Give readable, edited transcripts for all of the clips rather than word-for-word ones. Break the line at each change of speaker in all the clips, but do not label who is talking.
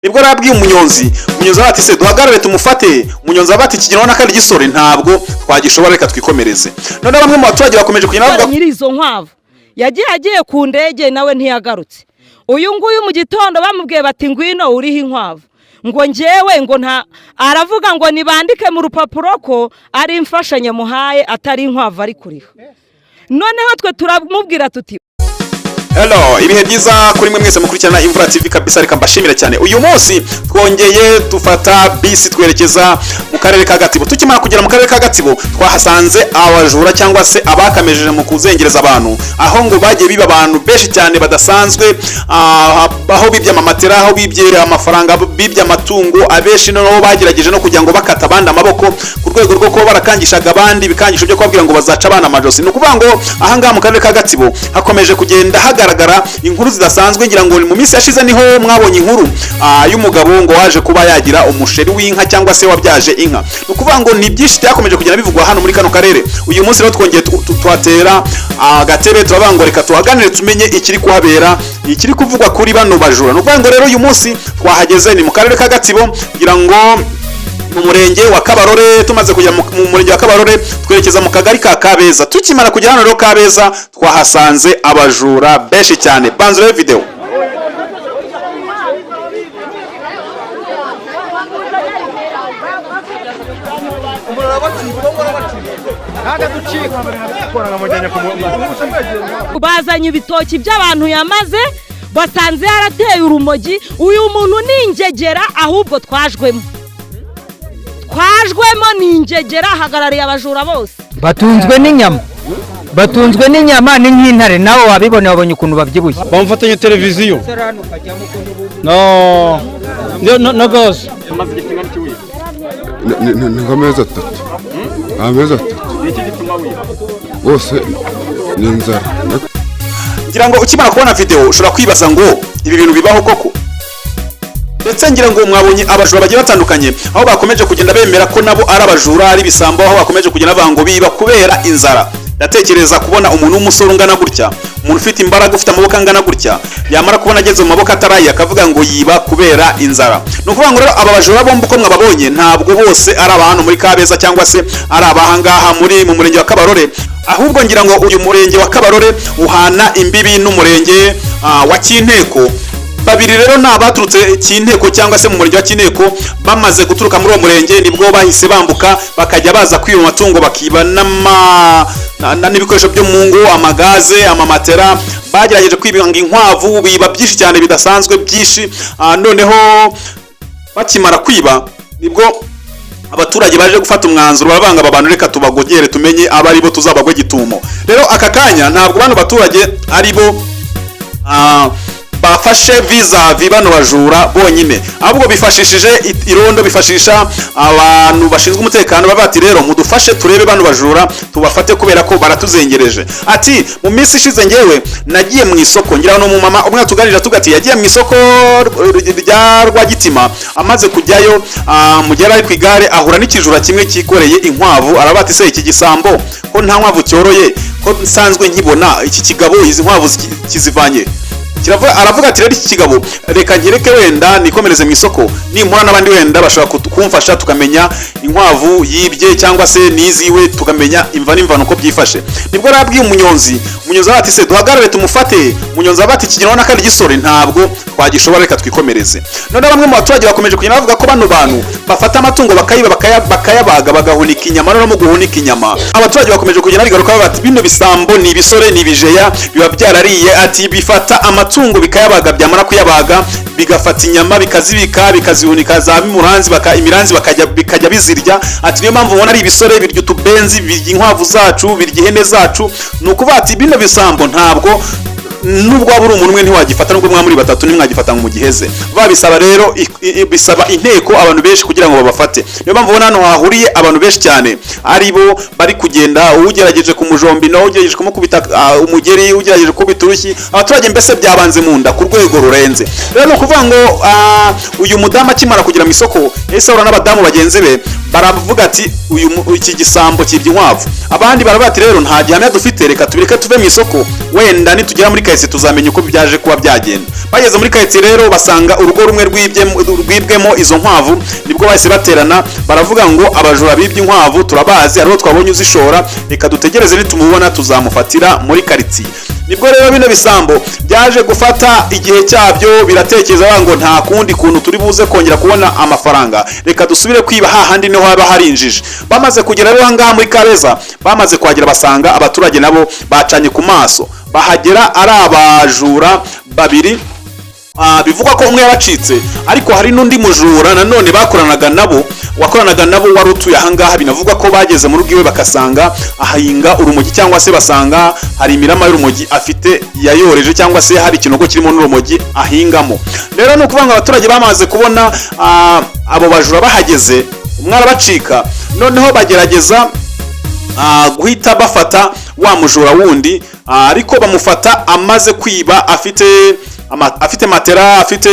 Nibwo yarabwiye umunyonzi, umunyonzi aravuga ati: "Se duhagarare tumufate?" Umunyonzi aravuga ati: "Kigeraho n'akandi gisore, ntabwo twagishobora, reka twikomereze." Noneho bamwe mu baturage bakomeje kugenda bavuga
Nyiri izo nkwavu yagiye agiye ku ndege, nawe ntiyagarutse. Uyu nguyu mu gitondo bamubwiye bati: "Ngwino uriho inkwavu." Ngo ngewe ngo nta, aravuga ngo nibandike mu rupapuro ko ari imfashanyo muhaye, atari inkwavu ari kuriha. Noneho twe turamubwira tuti:
Hello, ibihe byiza kuri mwe mwese mukurikirana Imvura TV kabisa. Reka mbashimire cyane. Uyu munsi twongeye dufata bisi twerekeza mu karere ka Gatsibo. Tukimara kugera mu karere ka Gatsibo, twahasanze abajura cyangwa se abakamejeje mu kuzengereza abantu, aho ngo bagiye biba abantu benshi cyane badasanzwe, aho bibye amamatera, aho bibye amafaranga, bibye amatungo abenshi. Noneho bagerageje no kugira ngo bakata abandi amaboko ku rwego rwo kuba barakangishaga abandi ibikangisho byo kubabwira ngo bazaca abana amajosi. Ni ukuvuga ngo ahangaha mu karere ka Gatsibo hakomeje kugenda hagaragara inkuru zidasanzwe. Ngira ngo mu minsi yashize niho mwabonye inkuru y'umugabo ngo waje kuba yagira umusheri w'inka cyangwa se wabyaje inka. Ni ukuvuga ngo ni byinshi byakomeje kugenda bivugwa hano muri kano karere. Uyu munsi rero twongeye tuhatera agatebe, turavuga ngo reka tuhaganire, tumenye ikiri kuhabera, ikiri kuvugwa kuri bano bajura. Ni ukuvuga ngo rero uyu munsi twahageze ni mu karere ka Gatsibo, kugira ngo mu murenge wa Kabarore. Tumaze kujya mu murenge wa Kabarore, twerekeza mu kagari ka Kabeza. Tukimara kugera hano rero Kabeza, twahasanze abajura benshi cyane. Banza urebe video.
Bazanye ibitoki by'abantu yamaze, basanze yarateye urumogi. Uyu muntu ni ingegera, ahubwo twajwemo ni ingegera, ahagarariye abajura bose.
Batunzwe n'inyama, batunzwe n'inyama, ni nk'intare. Nawe wabibona, wabonye ukuntu babyibushye.
Bamufatanya televiziyo no na gaze.
Ni nk'amezi 3, amezi 3 bose ni inzara.
Ngira ngo ukimara kubona video ushobora kwibaza ngo ibi bintu bibaho koko? Ndetse ngira ngo mwabonye abajura bagiye batandukanye, aho bakomeje kugenda bemera ko nabo ari abajura, ari ibisambo, aho bakomeje kugenda bavuga ngo biba kubera inzara. Ndatekereza kubona umuntu w'umusore ungana gutya, umuntu ufite imbaraga, ufite amaboko angana gutya, yamara kubona ageze mu maboko ataraye akavuga ngo yiba kubera inzara. Ni ukuvuga ngo rero aba bajura bombi uko mwababonye, ntabwo bose ari aba hano muri Kabeza cyangwa se ari abahangaha muri mu murenge wa Kabarore. Ahubwo ngira ngo uyu murenge wa Kabarore uhana imbibi n'umurenge wa Kinteko. Babiri rero ni abaturutse Kinteko cyangwa se mu murenge wa Kinteko. Bamaze guturuka muri uwo murenge, nibwo bahise bambuka bakajya baza kwiba amatungo, bakiba n'ibikoresho byo mu ngo, amagaze, amamatera. Bagerageje kwiba inkwavu, biba byinshi cyane bidasanzwe byinshi. Noneho bakimara kwiba, nibwo abaturage baje gufata umwanzuro, baravanga aba bantu: "Reka tubagogere, tumenye abo ari bo, tuzabagwe gitumo." Rero aka kanya ntabwo bano baturage ari bo bafashe vis-à-vis bano bajura bonyine, ahubwo bifashishije irondo, bifashisha abantu bashinzwe umutekano. Baba bati: "Rero mudufashe turebe bano bajura, tubafate kubera ko baratuzengereje." Ati: "Mu minsi ishize ngewe nagiye mu isoko." Ngira no mu mama umwe tuganira tugati yagiye mu isoko rya Rwagitima. Amaze kujyayo, mu gihe yari ari ku igare, ahura n'ikijura kimwe cyikoreye inkwavu. Aravuga ati: "Se iki gisambo ko nta nkwavu cyoroye, ko nsanzwe nkibona, iki kigabo izi nkwavu kizivanye?" Aravuga ati: "Rero iki kigabo reka nkireke, wenda nikomereze mu isoko, nimpura n'abandi wenda bashobora kumfasha, tukamenya inkwavu yibye cyangwa se n'iziwe, tukamenya imva n'imvano uko byifashe." Nibwo yarabwiye umunyonzi, umunyonzi aravuga ati: "Se duhagarare tumufate?" Umunyonzi aravuga ati: "Kigeraho n'akandi gisore, ntabwo twagishobora, reka twikomereze." Noneho bamwe mu baturage bakomeje kugenda bavuga ko bano bantu bafata amatungo bakayiba, bakayabaga, bagahunika inyama. Noneho mu guhunika inyama, abaturage bakomeje kugenda bigaruka bati: "Bino bisambo ni ibisore, ni ibijeya, biba byarariye." Ati: "Bifata amatungo bikayabaga, byamara kuyabaga bigafata inyama bikazibika, bikazihunika za miranzi, imiranzi bakajya bikajya bizirya." Ati: "Niyo mpamvu ubona ari ibisore, birya utubenzi, birya inkwavu zacu, birya ihene zacu." Ni ukuvuga ati bino bisambo ntabwo, nubwo waba uri umuntu umwe ntiwagifata, nubwo mwaba muri batatu ntimwagifata ngo mugiheze. Babisaba rero bisaba inteko, abantu benshi kugira ngo babafate. Niyo mpamvu ubona hano hahuriye abantu benshi cyane, ari bo bari kugenda, ugerageje kumujombino, ugerageje kumukubita umugeri, ugerageje kubita urushyi. Abaturage mbese byabanze mu nda ku rwego rurenze. Rero ni ukuvuga ngo uyu mudamu akimara kugera mu isoko, yahise ahura n'abadamu bagenzi be. Baravuga ati uyu iki gisambo kibye inkwavu. Abandi baravuga ati rero nta gihamya dufite, reka tubireke tuve mu isoko, wenda nitugera muri karitsiye tuzamenya uko byaje kuba byagenda. Bageze muri karitsiye rero basanga urugo rumwe rwibwemo izo nkwavu. Nibwo bahise baterana baravuga ngo abajura bibye inkwavu turabazi, hariho twabonye uzishora, reka dutegereze nitumubona tuzamufatira muri karitsiye. Nibwo rero bino bisambo byaje gufata igihe cyabyo, biratekereza bavuga ngo nta kundi kuntu turi buze kongera kubona amafaranga, reka dusubire kwiba hahandi niho haba hari injiji. Bamaze kugera rero ahangaha muri Kabeza, bamaze kuhagera basanga abaturage nabo bacanye ku maso. Bahagera ari abajura babiri. Bivugwa ko umwe yaracitse, ariko hari n'undi mujura nanone bakoranaga nabo, wakoranaga nabo wari utuye ahangaha. Binavugwa ko bageze mu rugo iwe bakasanga ahinga urumogi, cyangwa se basanga hari imirama y'urumogi afite yayoreje, cyangwa se hari ikinogo kirimo n'urumogi ahingamo. Rero ni ukuvuga ngo abaturage bamaze kubona abo bajura bahageze, umwe arabacika, noneho bagerageza guhita bafata wa mujura wundi, ariko bamufata amaze kwiba afite matera, afite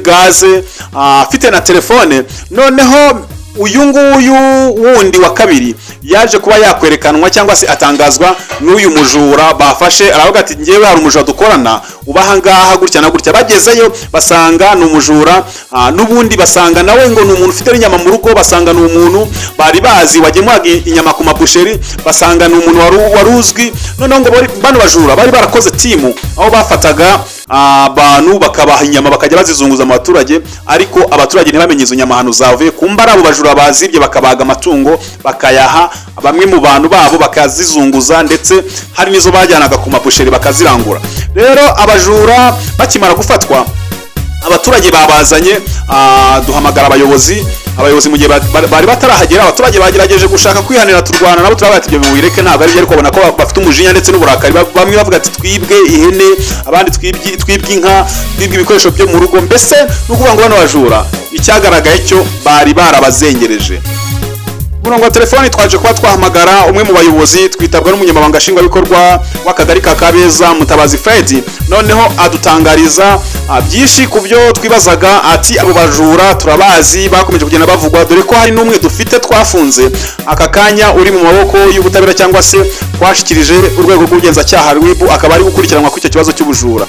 gaze, afite na telefone. Noneho uyu nguyu wundi wa kabiri yaje kuba yakwerekanwa cyangwa se atangazwa n'uyu mujura bafashe. Aravuga ati ngewe hari umujura dukorana uba ahangaha gutya na gutya. Bagezeyo basanga ni umujura, n'ubundi basanga nawe ngo ni umuntu ufite n'inyama mu rugo, basanga ni umuntu bari bazi wagemuraga inyama ku mabusheri, basanga ni umuntu wari uzwi. Noneho ngo bano bajura bari barakoze timu aho bafataga abantu bakabaha inyama bakajya bazizunguza mu baturage, ariko abaturage ntibamenye izo nyama ahantu zavuye. Kumba ari abo bajura bazibye, bakabaga amatungo bakayaha bamwe mu bantu babo bakazizunguza, ndetse hari n'izo bajyanaga ku mabusheri bakazirangura. Rero abajura bakimara gufatwa, abaturage babazanye, duhamagara abayobozi. Abayobozi mu gihe bari batarahagera, abaturage bagerageje gushaka kwihanira, turwana nabo, turabaye ati ibyo biwireke ntabwo ari byo, ariko babona ko bafite umujinya ndetse n'uburakari. Bamwe bavuga ati twibwe ihene, abandi twibwe inka, twibwe ibikoresho byo mu rugo. Mbese ni ukuvuga ngo bano bajura icyagaragaye cyo bari barabazengereje. Murongo wa telefoni twaje kuba twahamagara umwe mu bayobozi, twitabwa n'umunyamabanga nshingwabikorwa w'akagari ka Kabeza, Mutabazi Fred. Noneho adutangariza byinshi ku byo twibazaga, ati abo bajura turabazi, bakomeje kugenda bavugwa, dore ko hari n'umwe dufite twafunze aka kanya uri mu maboko y'ubutabera, cyangwa se twashikirije urwego rw'ubugenzacyaha RIB, akaba ari gukurikiranwa kuri icyo kibazo cy'ubujura.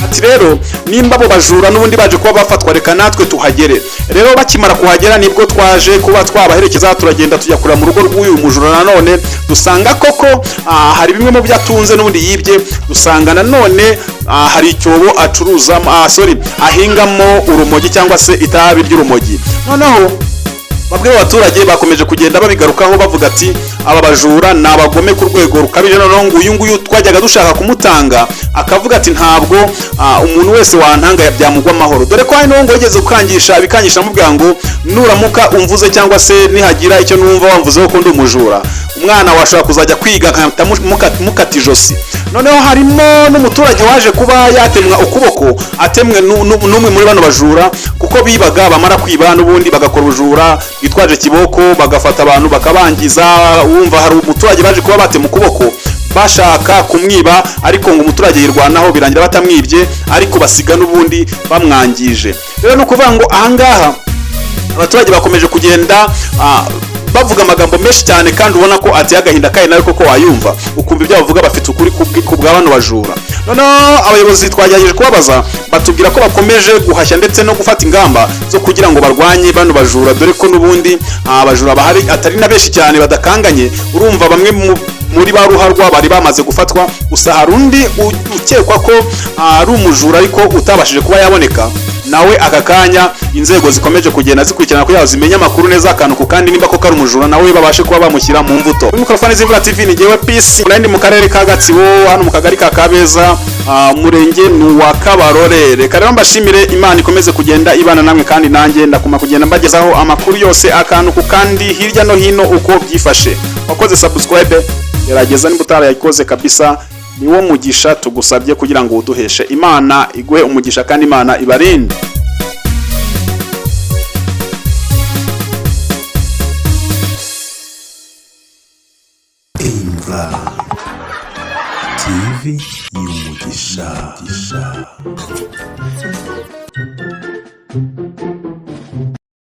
Ati rero nimba abo bajura n'ubundi baje kuba bafatwa, reka natwe tuhagere. Rero bakimara kuhagera nibwo twaje kuba twabaherekeza, turagenda tujya kureba mu rugo rw'uyu mujura. Nanone dusanga koko hari bimwe mu byo atunze n'ubundi yibye, dusanga nanone hari icyobo acuruzamo, sorry, ahingamo urumogi cyangwa se itabi ry'urumogi. Noneho bamwe mu baturage bakomeje kugenda babigarukaho bavuga ati aba bajura ni abagome ku rwego rukabije. Noneho ngo uyu nguyu twajyaga dushaka kumutanga akavuga ati ntabwo umuntu wese wantanga byamugwa amahoro, dore ko hari n'uwo ngo yigeze gukangisha abikangisha amubwira ngo nuramuka umvuze cyangwa se nihagira icyo numva wamvuzeho ko ndi umujura, umwana washobora kuzajya kwiga nkahita mukata ijosi. Noneho harimo n'umuturage waje kuba yatemwa ukuboko, atemwe n'umwe muri bano bajura, kuko bibaga bamara kwiba n'ubundi bagakora ubujura bwitwaje kiboko, bagafata abantu bakabangiza. Wumva hari umuturage baje kuba batema ukuboko bashaka kumwiba, ariko ngo umuturage yirwanaho birangira batamwibye, ariko basiga n'ubundi bamwangije. Rero ni ukuvuga ngo ahangaha abaturage bakomeje kugenda bavuga amagambo menshi cyane, kandi ubona ko ateye agahinda, kandi nawe koko wayumva ukumva ibyo bavuga bafite ukuri ku bwa bano bajura. Noneho abayobozi twagerageje kubabaza, batubwira ko bakomeje guhashya ndetse no gufata ingamba zo kugira ngo barwanye bano bajura, dore ko n'ubundi abajura bahari atari na benshi cyane badakanganye. Urumva bamwe muri ba ruharwa bari bamaze gufatwa, gusa hari undi ukekwa ko ari umujura ariko utabashije kuba yaboneka. Nawe aka kanya inzego zikomeje kugenda zikurikirana kugira ngo zimenye amakuru neza akantu ku kandi, nimba koko ari umujura nawe babashe kuba bamushyira mu mbuto. Kuri mikorofone z'Imvura TV ni jyewe Peace, ndi mu karere ka Gatsibo, hano mu kagari ka Kabeza, umurenge ni uwa Kabarore. Reka rero mbashimire, Imana ikomeze kugenda ibana namwe, kandi nanjye ndakuma kugenda mbagezaho amakuru yose akantu ku kandi hirya no hino uko byifashe. Wakoze subscribe, gerageza niba utarayikoze kabisa, niwo mugisha tugusabye kugira ngo uduheshe. Imana iguhe umugisha kandi Imana ibarinde.
Imvura TV y'umugisha.